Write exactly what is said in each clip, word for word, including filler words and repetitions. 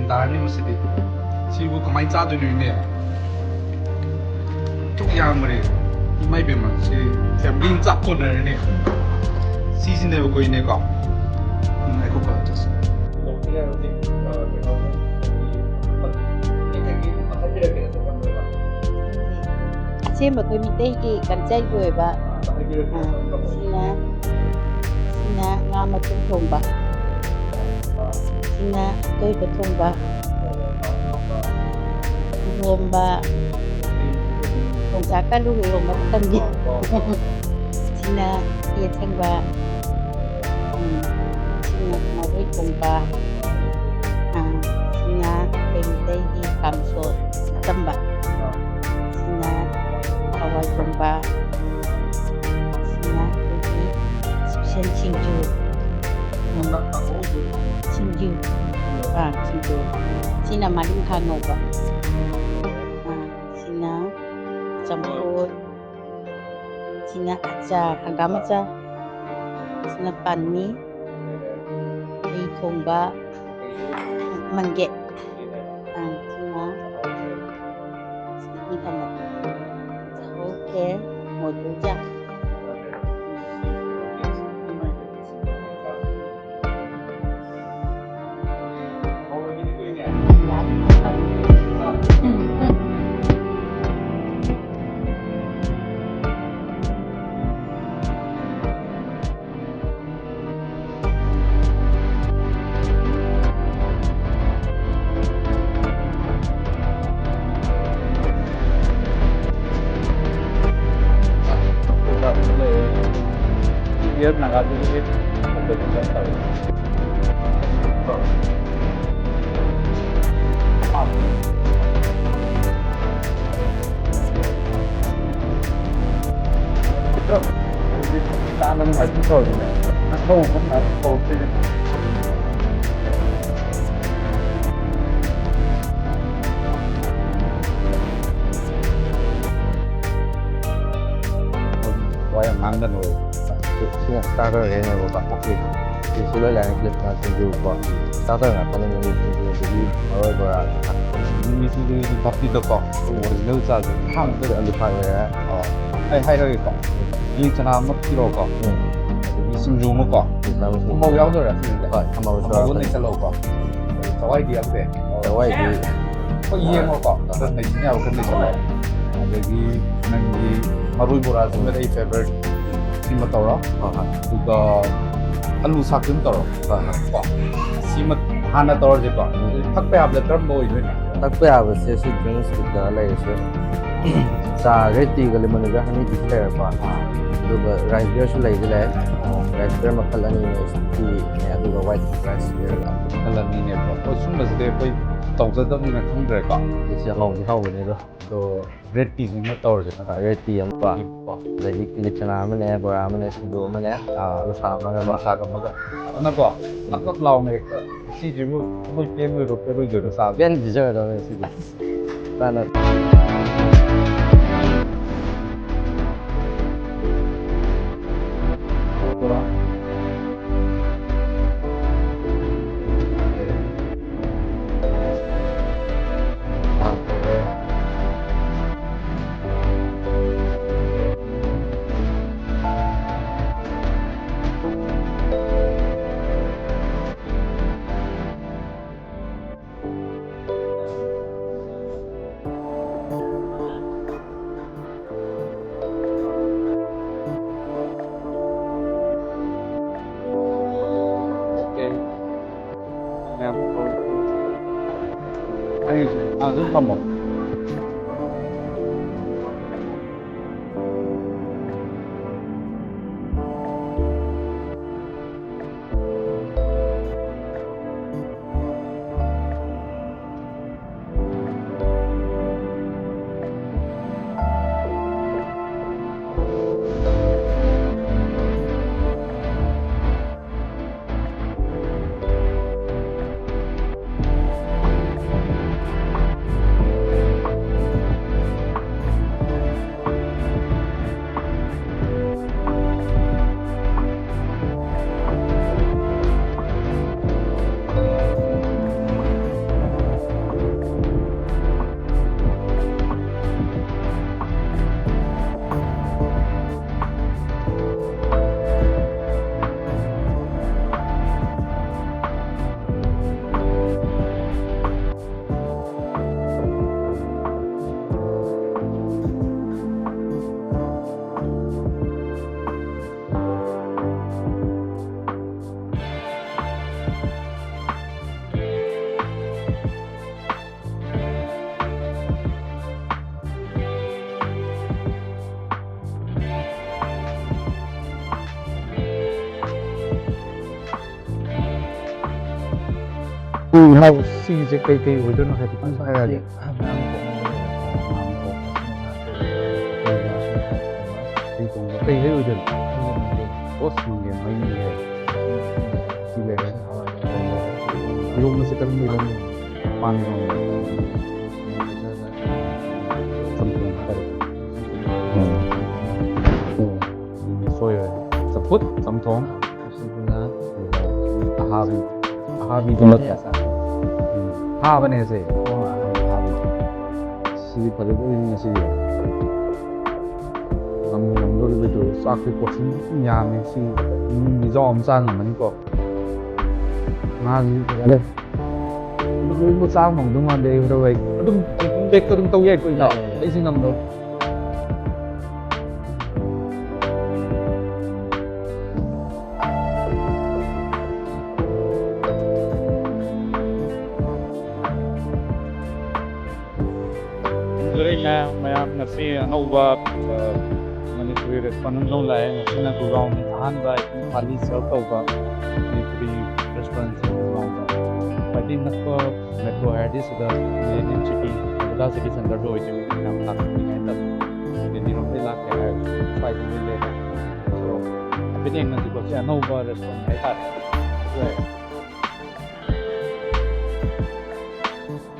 ꯇꯥꯔꯅꯤ ꯃꯁꯤꯗꯤ꯫ ꯁꯤꯕꯨ ꯀꯃꯥꯏꯅ ꯆꯥꯗꯣꯏꯅꯣ ꯏꯅꯦ? ꯗꯨꯛ ꯌꯥꯝꯈ꯭ꯔꯦ꯫ ꯏꯃꯥ ꯏꯕꯦꯝꯃ, ꯁꯤ ꯐꯦꯃꯤꯂꯤ ꯑꯃ ꯆꯥꯛ ꯀꯣꯟꯅꯔꯅꯤ꯫ ꯁꯤꯁꯤꯅꯦꯕꯀꯣ ꯏꯅꯦꯀꯣ꯫ ꯎꯝ, ꯉꯥꯏꯈꯣꯀꯣ, just꯫ ꯑꯁꯦꯡꯕ ꯑꯩꯈꯣꯏ ꯃꯤꯇꯩꯒꯤ ꯀꯜꯆꯔꯒꯤ ꯑꯣꯏꯕ, ꯑ, ꯁꯤꯅ, ꯁꯤꯅ ꯉꯥ ꯃꯇꯨꯝ ꯊꯣꯡꯕ, ꯁꯤꯅ ꯑꯇꯣꯏꯕ ꯊꯣꯡꯕ, ꯏꯔꯣꯝꯕ, ꯌꯣꯡꯆꯥꯛ ꯑꯂꯨ ꯏꯔꯣꯝꯕ ꯃꯇꯝꯒꯤ꯫ ꯁꯤꯅ ꯌꯦꯟ ꯊꯣꯡꯕ, ꯎꯝ, ꯁꯤꯅ ꯃꯔꯣꯏ ꯊꯣꯡꯕ, ꯑ, ꯁꯤꯅ ꯑꯩꯈꯣꯏ ꯃꯤꯇꯩꯒꯤ ꯀꯥꯡꯁꯣꯏ ꯑꯆꯝꯕ, ꯁꯤꯅ ꯍꯋꯥꯏ ꯊꯣꯡꯕ, ꯁꯤꯅ ꯑꯩꯈꯣꯏꯒꯤ special ꯁꯤꯡꯖꯨ, ꯎꯝ, ꯁꯤꯡꯖꯨ, ꯑ, ꯁꯤꯡꯖꯨ, ꯁꯤꯅ ꯃꯔꯤꯡꯈꯥ ꯉꯧꯕ, ꯑ, ꯁꯤꯅ ꯆꯝꯐꯨꯠ, ꯁꯤꯅ ꯑꯆꯥꯔ, ꯍꯪꯒꯥꯝ ꯑꯆꯥꯔ, ꯁꯤꯅ ꯄꯥꯟꯃꯤ, ꯍꯩ ꯊꯣꯡꯕ, ꯃꯪꯒꯦ, ꯑ, ꯁꯤꯅ ꯏꯊꯝꯕ, ꯆꯥꯛꯍꯧ ꯈꯦꯔ, ꯃꯣꯗꯨ ꯆꯥꯛ꯫ ꯋꯥ ꯌꯥꯝ ꯉꯥꯡꯒꯅꯨ꯫ ꯁꯤ, ꯁꯤꯅ starter ꯈꯩꯅꯦꯕꯀꯣ꯫ Okay꯫ ꯁꯤ, ꯁꯤ ꯂꯣꯏ ꯂꯥꯛꯑꯦ꯫ Clip ꯉꯥꯛꯇ ꯁꯤꯡꯖꯨꯀꯣ꯫ Starter ꯉꯥꯛꯇꯅꯦ ꯃꯣꯏꯒꯤ ꯁꯤꯡꯖꯨ꯫ ꯃꯔꯣꯏ ꯕꯣꯔꯥ꯫ ꯃꯤꯃꯤꯁꯤꯡꯗꯨꯗꯤ ꯊꯥꯛꯄꯤꯗꯀꯣ꯫ ꯑꯣꯔꯤꯖꯤꯅꯦꯜ ꯆꯥꯁꯦ꯫ ꯑꯍꯥꯟꯕꯗ ꯑꯂꯨ ꯐ꯭ꯔꯥꯏ ꯑꯣꯏꯔꯦ꯫ ꯑꯣ꯫ ꯑꯩ ꯍꯥꯏꯔꯒꯦꯀꯣ꯫ ꯎꯝ꯫ ꯀꯤꯂꯤ ꯆꯅꯥ ꯑꯃ ꯄꯤꯔꯛꯑꯣꯀꯣ꯫ ꯎꯝ꯫ ꯑꯗꯒꯤ ꯁꯤꯡꯖꯨ ꯑꯃꯀꯣ꯫ ꯁꯤꯡꯖꯨ ꯑꯃ꯫ ꯊꯝꯕꯧ ꯌꯥꯎꯗꯣꯏꯔꯥ ꯁꯤꯡꯖꯨꯗ? ꯍꯣꯏ, ꯊꯝꯕꯧꯁꯨ ꯊꯝꯕꯧꯗꯣ ꯌꯥꯎꯔꯛꯀꯅꯤ꯫ ꯅꯩꯁꯜꯂꯛꯑꯣꯀꯣ꯫ ꯆꯋꯥꯏꯗꯤ ꯌꯥꯎꯗꯦ꯫ ꯆꯋꯥꯏꯗꯤ ꯑꯩꯈꯣꯏ ꯌꯦꯡꯉꯣꯀꯣ꯫ ꯑꯥ꯫ ꯈꯔ ꯅꯩꯁꯤꯟ ꯌꯥꯕ ꯈꯔ ꯅꯩꯁꯜꯂꯣ꯫ ꯑꯗꯒꯤ ꯅꯪꯒꯤ ꯃꯔꯣꯏ ꯕꯣꯔꯥꯁꯤꯃꯗꯤ ꯑꯩ ꯐꯦꯚꯔꯦꯠ ꯁꯤꯃ ꯇꯧꯔꯣ꯫ ꯍꯣꯏ, ꯍꯣꯏ꯫ ꯑꯗꯨꯒ ꯑꯂꯨ ꯁꯥꯛꯁꯤꯃ ꯇꯧꯔꯣ꯫ ꯍꯣꯏ, ꯍꯣꯏ꯫ ꯀꯣ꯫ ꯁꯤꯃ ꯍꯥꯟꯅ ꯇꯧꯔꯁꯤꯀꯣ꯫ ꯎꯝ꯫ ꯊꯛꯄ ꯌꯥꯕꯗ ꯀꯔꯝꯕ ꯑꯣꯏꯗꯣꯏꯅꯣ? ꯊꯛꯄ ꯌꯥꯕꯁꯦ ꯁꯤ ꯗ꯭ꯔꯤꯡꯁ ꯀꯩꯀꯥ ꯂꯩꯔꯤꯁꯦ꯫ ꯆꯥ ꯔꯦꯗ ꯇꯤꯒ ꯂꯦꯃꯟꯒ ꯍꯅꯤ ꯇꯤꯁꯨ ꯂꯩꯔꯦꯀꯣ꯫ ꯑꯥ꯫ ꯑꯗꯨꯒ ꯔꯥꯏꯁ ꯕꯤꯌꯔꯁꯨ ꯂꯩꯗꯤ ꯂꯩ꯫ ꯑꯥ꯫ ꯔꯥꯏꯁ ꯕꯤꯌꯔ ꯃꯈꯜ ꯑꯅꯤꯅꯦ, ꯁ꯭ꯋꯤꯠ ꯇꯤꯅꯦ, ꯑꯗꯨꯒ ꯋꯥꯏꯠ ꯔꯥꯏꯁ ꯕꯤꯌꯔ꯫ ꯃꯈꯜ ꯑꯅꯤꯅꯦꯕꯀꯣ꯫ ꯑꯩꯈꯣꯏ ꯁꯨꯝꯕꯁꯤꯗꯤ ꯑꯩꯈꯣꯏ ꯇꯧꯖꯗꯕꯅꯤꯅ ꯈꯪꯗ꯭ꯔꯦꯀꯣ꯫ ꯁꯤ ꯍꯥꯎꯗꯤ ꯍꯥꯎꯕꯅꯦ ꯑꯗꯣ꯫ ꯑꯗꯣ ꯔꯦꯗ ꯇꯤꯁꯤꯃ ꯇꯧꯔꯁꯦ ꯅꯠꯇ꯭ꯔꯥ? ꯔꯦꯗ ꯇꯤ ꯑꯃꯀꯣ꯫ ꯀꯣ꯫ ꯑꯗꯒꯤ ꯀꯤꯂꯤ ꯆꯅꯥ ꯑꯃꯅꯦ, ꯕꯣꯔꯥ ꯑꯃꯅꯦ, ꯁꯤꯡꯖꯨ ꯑꯃꯅꯦ, ꯑꯥ꯫ ꯑꯂꯨ ꯁꯥꯛ ꯑꯃꯒ꯫ ꯑꯂꯨ ꯁꯥꯛ ꯑꯃꯒ꯫ ꯑꯗꯨꯅꯀꯣ, ꯅꯞ ꯅꯞ ꯂꯥꯎꯅ ꯍꯦꯛꯇ ꯁꯤꯁꯤꯕꯨ ꯑꯩꯈꯣꯏ ꯄꯦꯟꯗꯣꯏꯔꯣ ꯄꯦꯟꯂꯣꯏꯗꯣꯏꯔꯣ ꯆꯥꯕ? ꯄꯦꯟ ꯄꯤꯖꯒꯗꯕꯅꯦ ꯁꯤꯗꯤ꯫ ꯆꯥꯅ꯫ ꯑꯩ, ꯑꯥ, ꯑꯗꯨꯝ ꯊꯝꯃꯣ꯫ ꯎꯝ, ꯍꯥꯎ꯫ ꯁꯤꯒꯤꯁꯦ ꯀꯩ ꯀꯩ ꯑꯣꯏꯗꯣꯏꯅꯣ ꯍꯥꯏꯗꯤ ꯈꯤꯇꯪ ꯍꯥꯏꯔꯛꯑꯒꯦ꯫ ꯀꯩ ꯀꯩ ꯑꯣꯏꯗꯣꯏꯅꯣ? ꯀꯣꯁ ꯅꯨꯡꯒꯤ ꯃꯩ ꯂꯩꯔꯦ꯫ ꯁꯤ ꯂꯩꯔꯦ꯫ ꯏꯔꯣꯝꯕꯁꯦ ꯀꯔꯝꯕ ꯏꯔꯣꯝꯕ? ꯄꯥꯟ ꯏꯔꯣꯝꯕ꯫ ꯆꯝꯊꯣꯡ ꯍꯥꯏꯇꯥꯔꯦ꯫ ꯎꯝ꯫ ꯎꯝ꯫ ꯁꯣꯏꯔꯣꯏ꯫ ꯆꯝꯐꯨꯠ, ꯆꯝꯊꯣꯡ꯫ ꯑꯍꯥꯕꯤ꯫ ꯑꯍꯥꯕꯤꯗꯨ ꯅꯠꯇ꯭ꯔꯣ? ꯎꯝ꯫ ꯍꯥꯕꯅꯦ ꯁꯦ꯫ ꯁꯤꯗꯤ ꯐꯖꯗꯣꯔꯤꯅꯤ ꯉꯁꯤꯗꯤ꯫ ꯉꯝꯗꯣꯔꯤꯕꯗꯨ ꯆꯥꯛꯇꯤ ꯄꯣꯠꯁꯤꯡ ꯌꯥꯝꯃꯦ꯫ ꯁꯤ ꯃꯤ ꯃꯤꯖꯥꯎ ꯑꯃ ꯆꯥ ꯉꯝꯃꯅꯤꯀꯣ꯫ ꯉꯥꯁꯤ ꯐꯖꯔꯦ꯫ ꯂꯣꯏꯅꯃꯛ ꯆꯥꯕ ꯉꯝꯗꯧ ꯃꯥꯟꯗꯦ ꯑꯩ ꯍꯣꯔꯦꯟ ꯑꯩ ꯑꯗꯨꯝ ꯕꯦꯛꯇ ꯑꯗꯨꯝ ꯇꯧ ꯌꯥꯏꯀꯣ ꯏꯅꯥꯎ? ꯌꯥꯏ, ꯌꯥꯏ, ꯌꯥꯏ꯫ ꯑꯩꯁꯦ ꯉꯝꯗꯧ꯫ ꯈꯪꯖꯔꯦ ꯃꯌꯥꯝ, ꯃꯌꯥꯝ ꯉꯁꯤ ꯑꯅꯧꯕ, ꯑ, ꯃꯅꯤꯄꯨꯔꯤ restaurant ꯑꯅꯧꯕ ꯂꯥꯛꯑꯦ꯫ ꯉꯁꯤꯅ ꯒꯨꯔꯒꯥꯎꯟ ꯑꯍꯥꯟꯕ ꯊꯥꯂꯤ serve ꯇꯧꯕ ꯃꯅꯤꯄꯨꯔꯤ restaurant ꯒꯨꯔꯒꯥꯎꯟꯗ꯫ ꯈ꯭ꯋꯥꯏꯗꯒꯤ ꯅꯛꯄ metro ꯍꯥꯏꯔꯗꯤ ꯁꯤꯗ Millennium City, Kolkata city centre ꯗ ꯑꯣꯏꯗꯣꯏꯅꯤ꯫ ꯌꯥꯝ ꯂꯥꯛꯅꯤꯡꯉꯥꯏ ꯇꯧꯕ꯫ ꯗꯦꯜꯂꯤꯔꯣꯝꯗꯩ ꯂꯥꯛꯀꯦ ꯍꯥꯏꯔꯁꯨ ꯁ꯭ꯋꯥꯏꯗ ꯂꯣꯏ ꯂꯩꯔꯦ꯫ ꯑꯗꯣ ꯍꯥꯏꯐꯦꯠ ꯌꯦꯡꯅꯁꯤꯀꯣ꯫ ꯁꯤ ꯑꯅꯧꯕ restaurant ꯍꯥꯏꯇꯥꯔꯦ꯫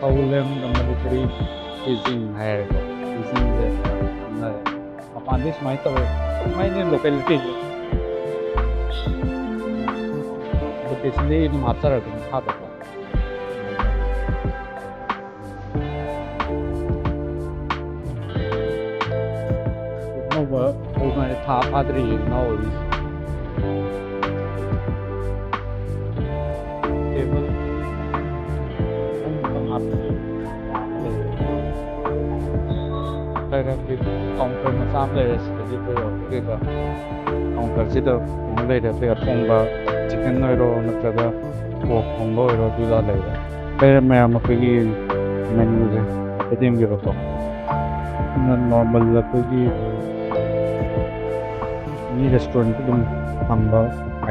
ꯄꯥꯎꯂꯦꯝ ꯃꯅꯤꯄꯨꯔꯤ ꯀ꯭ꯌꯨꯏꯖꯤꯟ ꯍꯥꯏꯔꯦꯀꯣ꯫ ꯀ꯭ꯌꯨꯏꯖꯤꯟꯁꯦ ꯌꯥꯝꯅ ꯃꯄꯥꯟꯗꯩ ꯁꯨꯃꯥꯏꯅ ꯇꯧꯋꯦ꯫ ꯁꯨꯃꯥꯏꯅ locality ꯁꯦ꯫ Location ꯗꯤ ꯑꯗꯨꯝ ꯍꯥꯞꯆꯔꯛꯀꯦ ꯃꯈꯥꯗꯀꯣ꯫ ꯑꯅꯧꯕ ꯍꯧꯅꯔꯦ, ꯊꯥ ꯐꯥꯗ꯭ꯔꯤꯌꯦ ꯏꯅꯥꯎ ꯑꯣꯏꯔꯤꯁꯦ꯫ Table ꯑꯍꯨꯝ ꯈꯛꯇꯪ ꯍꯥꯞꯄꯦ꯫ ꯂꯩꯔꯦ꯫ ꯂꯩꯔꯦ, counter ꯃꯆꯥ ꯑꯃ ꯂꯩꯔꯦ ꯁꯤꯗꯗꯤ ꯑꯩꯈꯣꯏ ꯑꯣꯏꯔꯒ counter ꯁꯤꯗ ꯀꯩꯅꯣ ꯂꯩꯔꯦ, ꯑꯩꯈꯣꯏ ꯑꯊꯣꯡꯕ chicken ꯑꯣꯏꯔꯣ ꯅꯠꯇ꯭ꯔꯒ pork ꯊꯣꯡꯕ ꯑꯣꯏꯔꯣ ꯑꯗꯨꯗ ꯂꯩꯔꯦ꯫ ꯂꯩꯔꯦ ꯃꯌꯥꯝ ꯑꯩꯈꯣꯏꯒꯤ menu ꯁꯦ ꯍꯥꯏꯐꯦꯠ ꯌꯦꯡꯕꯤꯔꯣꯀꯣ꯫ ꯑꯗꯨꯅ normal ꯑꯩꯈꯣꯏꯒꯤ ꯃꯤ restaurant ꯇ ꯑꯗꯨꯝ ꯐꯪꯕ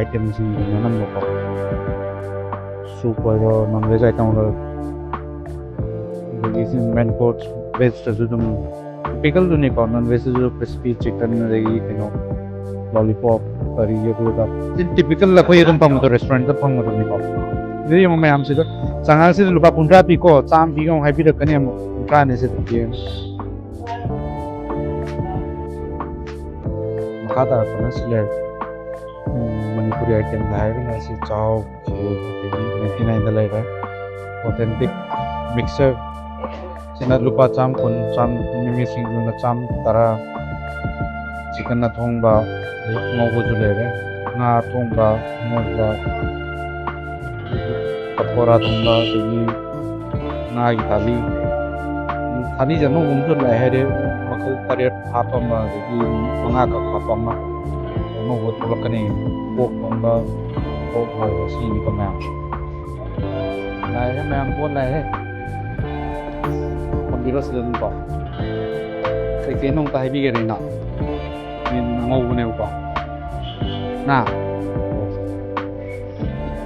item ꯁꯤꯡꯗꯨꯅ ꯑꯅꯝꯕꯀꯣ꯫ ꯁꯨꯞ ꯑꯣꯏꯔꯣ, ꯅꯟ ꯚꯦꯖ ꯑꯥꯏꯇꯝ ꯑꯣꯏꯔꯣ, ꯑꯗꯒꯤ ꯁꯤ ꯃꯦꯟ ꯀꯣꯔꯁ, ꯚꯦꯖꯇꯁꯨ ꯑꯗꯨꯝ ꯇꯤꯄꯤꯀꯦꯜꯗꯨꯅꯤꯀꯣ, ꯅꯟ ꯚꯦꯖꯇꯁꯨ ꯀ꯭ꯔꯤꯁꯄꯤ ꯆꯤꯀꯟ, ꯑꯗꯒꯤ ꯀꯩꯅꯣ, ꯂꯣꯂꯤꯄꯣꯞ, ꯀꯔꯤ, ꯑꯗꯨꯗ ꯇꯤꯄꯤꯀꯦꯜ ꯑꯩꯈꯣꯏ ꯑꯗꯨꯝ ꯐꯪꯕꯗꯣ, ꯔꯦꯁꯇꯨꯔꯦꯟꯠꯇ ꯐꯪꯕꯗꯨꯅꯤꯀꯣ꯫ ꯑꯗꯨ ꯌꯦꯡꯉꯣ, ꯃꯌꯥꯝꯁꯤꯗ ꯆꯉꯥꯡꯁꯤꯗ ꯂꯨꯄꯥ ꯀꯨꯟꯊ꯭ꯔꯥ ꯄꯤꯀꯣ, ꯆꯥꯝꯃ ꯄꯤꯒ ꯑꯃꯨꯛ ꯍꯥꯏꯕꯤꯔꯛꯀꯅꯤ, ꯑꯃꯨꯛ ꯀꯨꯟꯊ꯭ꯔꯥꯅꯦ ꯁꯤꯗ ꯌꯦꯡꯉꯣ꯫ ꯃꯈꯥ ꯇꯥꯔꯛꯄꯅ ꯁꯤ ꯂꯩꯔꯦ꯫ ꯎꯝ, ꯃꯅꯤꯄꯨꯔꯤ ꯑꯥꯏꯇꯦꯝꯗ ꯍꯥꯏꯔꯒꯅ ꯁꯤ ꯆꯥꯛꯍꯥꯎ, ꯈꯦꯔ, ꯑꯗꯒꯤ ꯅꯥꯏꯟꯇꯤ ꯅꯥꯏꯟꯗ ꯂꯩꯔꯦ ꯑꯣꯊꯦꯟꯇꯤꯛ ꯃꯤꯛꯁꯆꯔ꯫ ꯁꯤꯅ ꯂꯨꯄꯥ ꯆꯥꯝ ꯀꯨꯟ, ꯆꯥꯝ, ꯃꯤꯃꯤ ꯁꯤꯡꯖꯨꯅ ꯆꯥꯝ ꯇꯔꯥ, ꯆꯤꯀꯟ ꯑꯊꯣꯡꯕ, ꯑꯗꯩ ꯑꯉꯧꯕꯁꯨ ꯂꯩꯔꯦ, ꯉꯥ ꯑꯊꯣꯡꯕ, ꯑꯉꯧꯕ, ꯄꯀꯣꯔꯥ ꯊꯣꯡꯕ, ꯑꯗꯒꯤ ꯉꯥꯒꯤ ꯊꯥꯂꯤ, ꯊꯥꯂꯤꯁꯦ ꯑꯅꯧꯕ ꯑꯃꯁꯨ ꯂꯥꯛꯑꯦ ꯍꯥꯏꯔꯦ, ꯃꯈꯜ ꯇꯔꯦꯠ ꯍꯥꯞꯄ ꯑꯃ, ꯑꯗꯒꯤ ꯃꯉꯥꯈꯛ ꯍꯥꯞꯄ ꯑꯃ, ꯑꯅꯧꯕ ꯊꯣꯛꯂꯛꯀꯅꯤ꯫ ꯄꯣꯛ ꯊꯣꯡꯕ, ꯄꯣꯛ ꯍꯥꯏꯕ ꯁꯤꯅꯤꯀꯣ ꯃꯌꯥꯝ꯫ ꯂꯥꯛꯑꯦ ꯃꯌꯥꯝ, ꯄꯣꯠ ꯂꯥꯛꯑꯦ꯫ ꯐꯝꯕꯤꯔꯣ ꯁꯤꯗ ꯑꯗꯨꯝ ꯀꯣ꯫ ꯀꯩꯀꯩꯅꯣ ꯑꯝꯇ ꯍꯥꯏꯕꯤꯒꯦꯅꯦ ꯑꯩꯅ꯫ ꯌꯦꯟ ꯑꯉꯧꯕꯅꯦꯕꯀꯣ꯫ ꯉꯥ꯫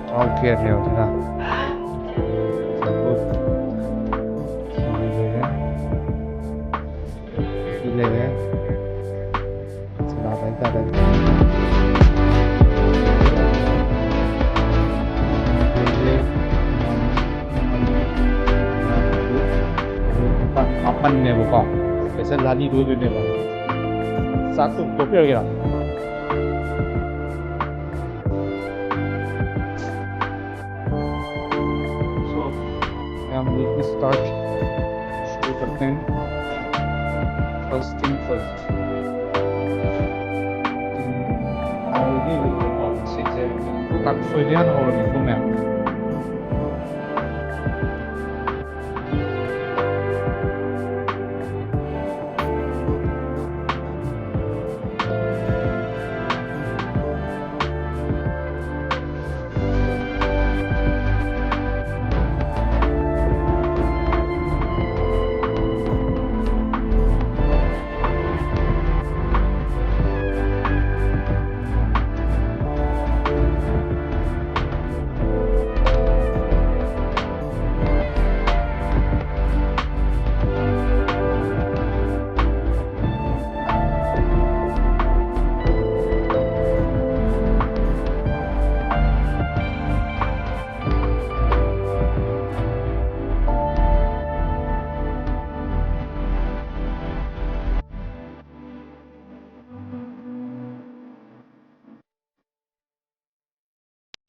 ꯆꯥꯎ ꯈꯦꯔꯅꯦꯕ ꯁꯤꯅ꯫ ꯆꯝꯐꯨꯠ꯫ ꯁꯤꯡꯖꯨ ꯂꯩꯔꯦ꯫ ꯁꯤ ꯂꯩꯔꯦ꯫ ꯁꯂꯥꯗ ꯍꯥꯏꯇꯥꯔꯦ꯫ ꯃꯥꯄꯟꯅꯦꯕꯀꯣ꯫ ꯏꯁꯄꯦꯁꯦꯜ ꯊꯥꯂꯤꯗꯣ ꯑꯣꯏꯗꯣꯏꯅꯦꯕ꯫ ꯆꯥꯛꯇꯣ ꯇꯣꯛꯄꯤꯔꯒꯦꯔꯥ? So, हम लोग start शुरू करते हैं। First thing first. ꯍꯥꯎꯔꯅꯤ, ꯁꯤꯁꯦ ꯇꯥꯛ ꯁꯣꯏꯗ ꯌꯥꯝ ꯍꯧꯔꯅꯤꯀꯣ ꯃꯌꯥꯝ꯫